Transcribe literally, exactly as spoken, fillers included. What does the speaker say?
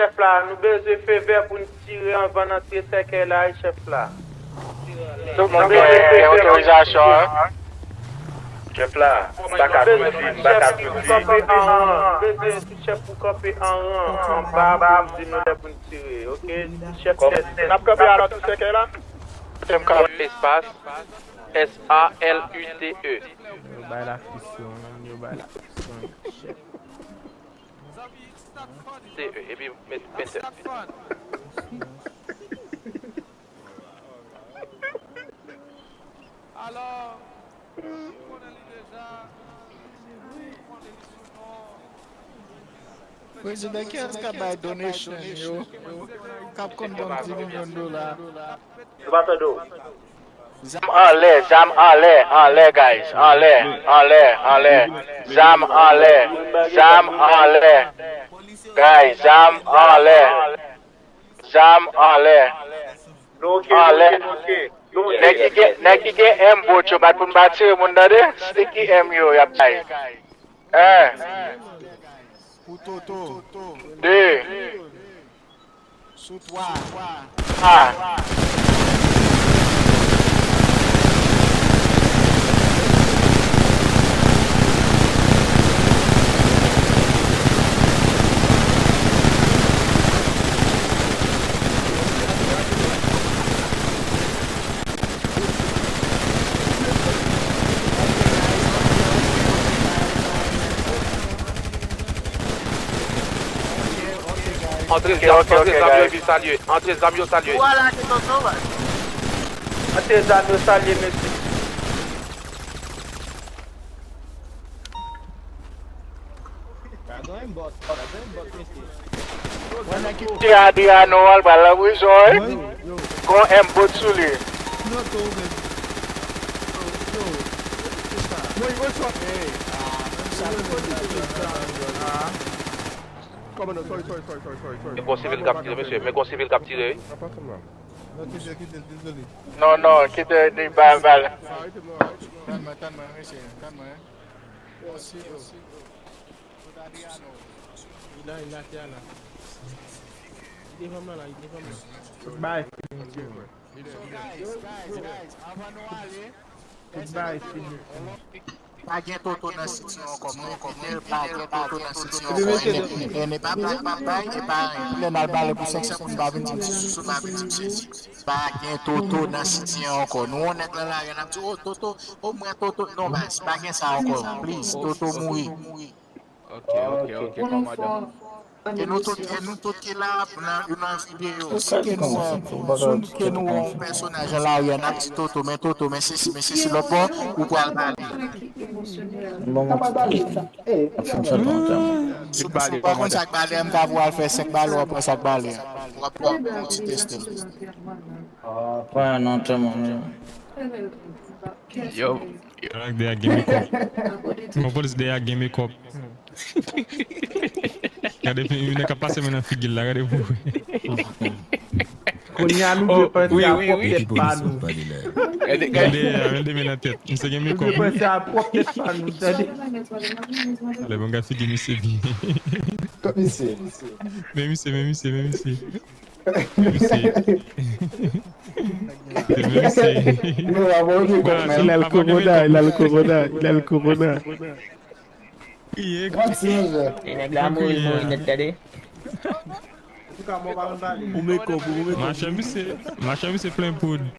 Chèf la, nou bezwen fevè pou n tire anvan n antre sèkèy la, wi, chèf la. Tout moun gen otorizasyon, wi. Chèf la, m pa ka tout di, m pa ka tout di. Kanpe an ran. Bezwen tout chèf pou kanpe an ran, anba, pou di nou lè pou n tire, oke? Chèf, n ap kanpe alò tout sèkèy la? Espas, S A L U T E. Yo bay la fis yo, menm yo bay la fis yo, chèf. T E, epi met enter. Alò, si w konnen li deja, si w konnen li sou non. Prezidan, kiyès k ap bay donation yo? K ap konn ban m di milyon dola. Yo pa tande w. Zam anlè, zam anlè, anlè, guys. Anlè, anlè, anlè. Zam anlè, zam anlè. Guys, zam anlè. Zam anlè. Anlè. Nèg ki gen, nèg ki gen M bòt yo, bat pou n pa tire moun, tande? Sticky M yo y ap bay. En. Pou Toto. De. Sou twa. A. Antre zam, antre zam yo epi salye. Antre zam yo salye. Antre zam yo salye, mesye. Ti Adriano al pral nan prizon, wi. Gon M bòt sou li. Men gon sivil k ap tire, mesye. Men gon sivil k ap tire, wi. Non, non, kite li bay bal. Tann mwen, tann mwen, mesye. Tann mwen. Gon sivil. Bay fini. Tout bagay fini. Pa gen Toto nan siti an ankò. Mwen repete l, pa gen Toto nan siti an ankò. E ne pa bay, pa bay, e pa anyen. Lè n al bale pou senk san, pou n pa vin di m si sousou, pa vin di m si. Pa gen Toto nan siti an ankò. Nou wè nèg lan lari a, n ap di, "Oh, Toto, oh, mwen Toto." Non, baz, pa gen sa ankò. Please, Toto mouri. Ok, ok, ok, kòmandan. E nou tout, e nou tout ki la, nan, nan videyo, si ke nou wè, si ke nou wè yon pèsonaj nan lari a, n ap di Toto, men Toto, men sesi, men sesi, lòt bò, ou pral pale. Si w pa konn sa k bale a, m ka voye al fè senk bale, w ap wè sa k bale a. W ap wè yon ti teste. Pran yon antanman, men. Yo. Nèg dèyè gen mekòp. Yon polis dèyè gen mekòp. Gade fi, yon nèg k ap pase men nan figi l la, gade pou wè. Kounye a nou dwe panse a pwòp tèt pa nou. Gade, gade men nan tèt. Misye gen mekòp. Nou dwe panse a pwòp tèt pa nou, tande. Lè bon gade figi misye byen. Men misye, men misye, men misye. Misye. Misye. Il a le corona, il a le corona, il a le corona. Kriye, kriye. E nèg la mouri, mouri nèt, tande. Ou mekòp, ou mekòp. Machan misye, machan misye plen poud.